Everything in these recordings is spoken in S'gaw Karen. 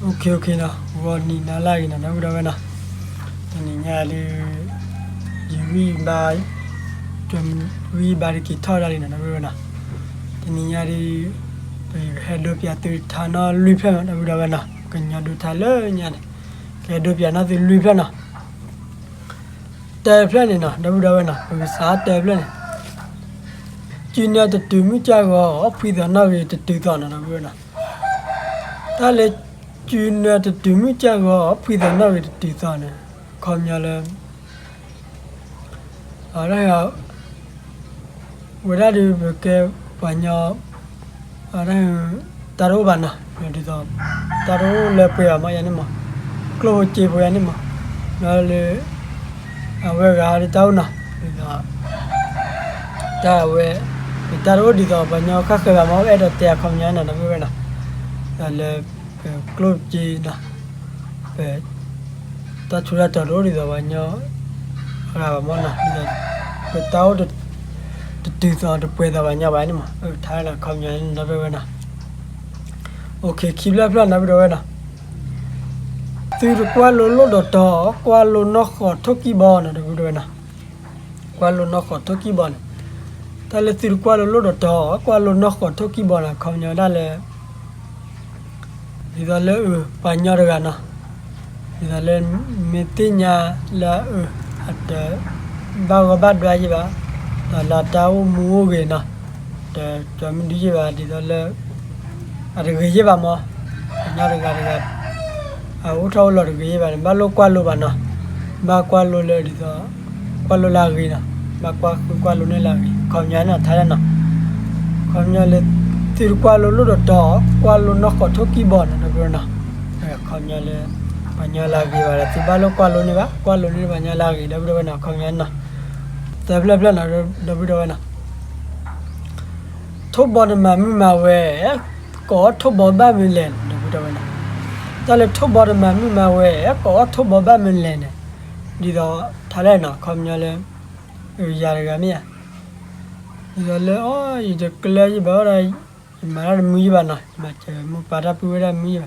အိၣ်ခ့ အိၣ်ခ့နီၤ, ဂီၤနံၤနၤလၢအဂ့ၤနီၤ ဒီပုၢ်ဒီဝဲၢ်နီၤ, တနံၤညါဒီး ယဂံၢ်ဘါ ယဂံၢ်ဘါတက့ၤထီၣ်ဒၣ်လံနီၤ ဒီပုၢ်ဒီဝဲၢ်နီၤ, တနံၤညါဒီး ပကဟဲဒိပၠးသုထါနီၣ်လွံၢ်ဖျၢၣ်နီၤ ဒီပုၢ်ဒီဝဲၢ်နီၤ, ကညီဒိထါလၢညါန့ၣ် ကဟဲဒိပၠးနီၣ်သုလွံၢ်ဖျၢၣ်နီၤ တၢဖျၢၣ်န့ၣ်နီၤ ဒီပုၢ်ဒီဝဲၢ်နီၤ, ပကစးတၢဖျၢၣ်န့ၣ်, စုနၢတတုၤမုၢ်ကၢ်ဂီၤ ဖှံသးနီၣ်ဂ့ၤတတုၤသီနီၤ ဒီပုၢ်ဒီဝဲၢ်နီၤ, တၢ်လၢ စုနၢတတုၤမုၢ်ကၢ်ဂီၤ ဖှံသးနီၣ်ဂ့ၤတတုၤသီန့ၣ်, ခီပညီလၢ အဝဲဒၣ် ဝဲဒၣ်ဒီးပကဲပှၤညီ အဝဲဒၣ် တၢ်တအိၣ်ဘၣ်နီၤ, ဒ်သိး တၢ်တအိၣ်လၢပှဲၤဘၣ်မးယၤန့ၣ်မး, ကျိၣ်ဖိစ့ဖိယၤန့ၣ်မး, ဒီးလၢ အဝဲဂၤဒီးတၢ်အိၣ်နီၤ, ဒ်သိး တၢ်အဝဲ ပတၢ်တအိၣ်ဒ်သိးပှၤညီဃၣ်ဃၢၤဘၣ်မး အဲၣ်ဒိးတဲအခီပညီနီၤ ဒီပုၢ်ဒီဝဲၢ်နီၤ, ဒီးလၢ ပကျိၣ်စ့နီၤ ပ တၢ်ထူးတၢ်တီၤတအိၣ်ဒ်သိးပှၤညီ အဂၤဘၣ်မးနီၤ, ဒ်သိး ပတၢ်အိၣ် တတုၤသီတပှဲၤသီ ပှၤညီဘၣ်န့ၣ်မး, ထါနီၤ ခီပညီန့ၣ် ဒီပုၢ်ဒီဝဲၢ်နီၤ, အိၣ်ခ့ ခံဖျၢၣ်ဖျၢၣ်နီၤ ဒီပုၢ်ဒီဝဲၢ်နီၤ, သုတကွၢ်လိလိၣ်ဒီးတီၤ ကွၢ်လိနီၢ်ဃီၤထိၣ်ကံၢ်ဘီနီၤ ဒီပုၢ်ဒီဝဲၢ်နီၤ, ကွၢ်လိနီၢ်ဃီၤထိၣ်ကံၢ်ဘီန့ၣ်, တၢ်လၢသုတကွၢ်လိလိၣ်ဒီးတီၤ ကွၢ်လိနီၢ်ဃီၤထိၣ်ကံၢ်ဘီန့ၣ် ခီပညီဒၣ်လၢ ဒ်သိးလၢအ ပှၤညီတဂၤနီၤ, ဒ်သိးလၢ မ့ၢ်သ့ၣ်ညါလၢအ အတ ဘၣ်ဂီၢ်ဘၣ်ဒွါယဲၢ်ဘၣ်, ဒီးလၢအတၢ်အိၣ်မူအိၣ်ဂဲၤနီၤ, တ တမ့ၢ်ဒုးယဲၢ်ဘၣ် ဒ်သိးလၢ အတဂ့ၤယဲၢ်ဘၣ်မး, ပှၤညီတဂၤတဂၤ အအိၣ်ထီၣ်အိၣ်လီၤတဂ့ၤယဲၢ်ဘၣ်န့ၣ် ဘၣ်လိၣ်ကွၢ်လိဘၣ်နီၤ, ဘၣ်ကွၢ်လိလၢဒ်သိး ကွၢ်လိလၢအဂ့ၤနီၤ, ဘၣ်ကွၢ်ဃုကွၢ်လိန့ၢ်လၢအဂ့ၤ ခီပညီန့ၣ် ထါလၢနီၤ, ခီပညီလၢ သုတကွၢ်လိလိၣ်ဒီးတီၤ ကွၢ်လိနီၢ်ဃီၤထိၣ်ကံၢ်ဘီနီၤ ဒီပုၢ်ဒီဝဲၢ်နီၤ, ခီပညီလၢ ပှၤညီလၢအဂ့ၤဘၣ်ဒီး သုဘၣ်လိၣ်ကွၢ်လိန့ၢ်ဘၣ် ကွၢ်လိန့ၢ်ပှၤညီလၢအဂ့ၤ ဒီပုၢ်ဒီဝဲၢ်နီၤ ခီပညီန့ၣ်နီၤ, သၢဖျၢၣ်ဖျၢၣ်နီၤ ဒီပုၢ်ဒီဝဲၢ်နီၤ ထိၣ်ဘီတမၤမုၢ်မၤဝဲ ကအီၣ်ထိၣ်ဘီဘၣ်မနုၤလဲၣ် ဒီပုၢ်ဒီဝဲၢ်နီၤ, တၢ်လၢထိၣ်ဘီတမၤမုၢ်မၤဝဲ ကအီၣ်ထိၣ်ဘီဘၣ်မနုၤလဲၣ်န့ၣ်, ဒ်သိးထါလၢနီၤ ခီပညီလၢ ယၤတဂၤမ့ၢ်ဧါ, ဒ်သိးလၢအီ ယတကျၢၤယဘၣ်ဝဲဒၣ် ယမၤတၢ်တမုာ်ယဲၢ်ဘၣ်နီၤ ယမၤစၢၤမိၢ်ပၢ်တၢ်ပုၢ်ဝဲၢ်တၢ်မုာ်ယဲၢ်ဘၣ်,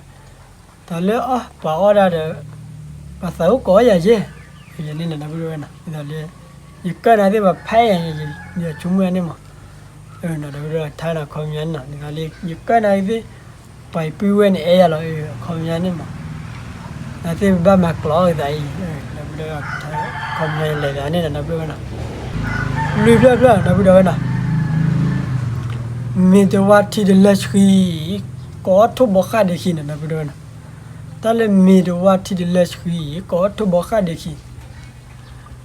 ဒီးလၢအီ ပှၤအီၣ်ဒၣ်ဒီး ပှၤသးအိၣ်ကအီၣ်ယၤယဲၢ်, ယန့ၣ်နီၤ ဒီပုၢ်ဒီဝဲၢ်နီၤ ဒ်သိးလၢ ယကၢၢ်နၤသ့ၣ်ပှၤဖးယၤ ယဆိကမိၣ်ယၤန့ၣ်မး, ဒီပုၢ်ဒီဝဲၢ်ထါနီၤ ခီပညီန့ၣ်နီၤ ဒ်သိးလၢ ယကၢၢ်နၤသ့ၣ် ပှၤပုၢ်ဝဲၢ်န့ၣ်အဲၣ်ယၤလီၤ ခီပညီန့ၣ်မး, နၤသ့ၣ်ပဘၣ်မၤကျိးအီၣ်ကသးအံၤ, ဒီပုၢ်ဒီဝဲၢ် ခီပညီလဲၤသးန့ၣ်နီၤ ဒီပုၢ်ဒီဝဲၢ်နီၤ, လွံၢ်ဖျၢၣ်ဖျၢၣ် ဒီပုၢ်ဒီဝဲၢ်နီၤ မ့ၢ်တဝါထံတလၢဆှံ ကအီၣ်ထိၣ်ဘီဃၣ်ဒ့ခံနီၤ ဒီပုၢ်ဒီဝဲၢ်နီၤ, တၢ်လၢမ့ၢ်တဝါထံတလၢဆှံ ကအီၣ်ထိၣ်ဘီဃၣ်ဒ့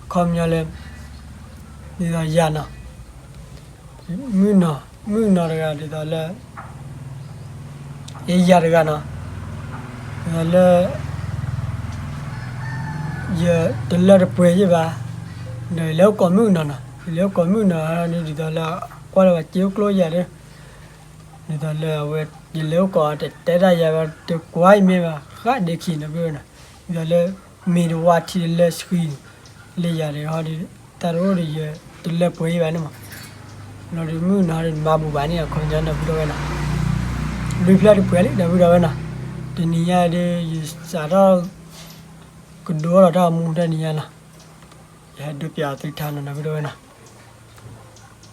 ခံ, ခီပညီလၢ ဒ်သိးယၤနီၤ, မုၣ်ကနီၤ မုၣ်ကနီၤတဂၤဒ်သိးလၢ ယၤတဂၤနီၤ, ဒ်သိးလၢ ယတလၢတပှဲၤယဲၢ်ဘၣ်, ဒီးယလဲၤအိၣ်ကိးမုၣ်ကနီၤနီၤ, ယလဲၤအိၣ်ကိးမုၣ်ကနီၤန့ၣ် ဒ်သိးလၢ ကွၢ်လၢပှၤစ့အိၣ်ကျိၣ်ယၤဒီး ဒ်သိးလၢအဝဲ ယလဲၤအိၣ်ကိးတတဲတၢ်ယၤဘၣ် တကွၢ်အံၤမ့ၢ်ဘၣ် ဃၣ်ဒ့ခံနီၤ ဒီပုၢ်ဒီဝဲၢ်နီၤ, ဒ်သိးလၢ မ့ၢ်တဝါထံတလၢဆှံ လၢယၤဒီးဟီဒီး တၢ်တအိၣ်ဒီးယတလၢပှဲၤယဲၢ်ဘၣ်န့ၣ်မး, လီၤဒီးမုၣ်ကနီၤဒီးမၤဘူၣ်ဘၣ်န့ၣ် အခီပညီ ဒီပုၢ်ဒီဝဲၢ်နီၤ, လွံၢ်ဖျၢၣ်တပှဲၤလံ ဒီပုၢ်ဒီဝဲၢ်နီၤ, တနံၤညါဒီး ယစးထီၣ် ကဒိအီၣ်ဒီးတၢ်ဂီၤမူတနံၤညါနီၤ, ယဟဲဒိပၠးသုထါနီၤ ဒီပုၢ်ဒီဝဲၢ်နီၤ,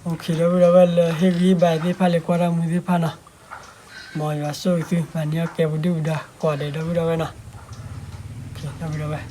အိၣ်ခ့ ဒီပုၢ်ဒီဝဲၢ်လၢဟ့ၣ်ဂံၢ်ဘါသ့ၣ်တဖၣ် လၢကွၢ်တၢ်ဂီၤမူသ့ၣ်တဖၣ်နီၤ, မ်ယွၤဆိၣ်ဂ့ၤသု မၤန့ၢ်အီၣ်ကဲပဒုၣ်ပဒါ ကိးဂၤဒဲး ဒီပုၢ်ဒီဝဲၢ်နီၤ, ဒီပုၢ်ဒီဝဲၢ်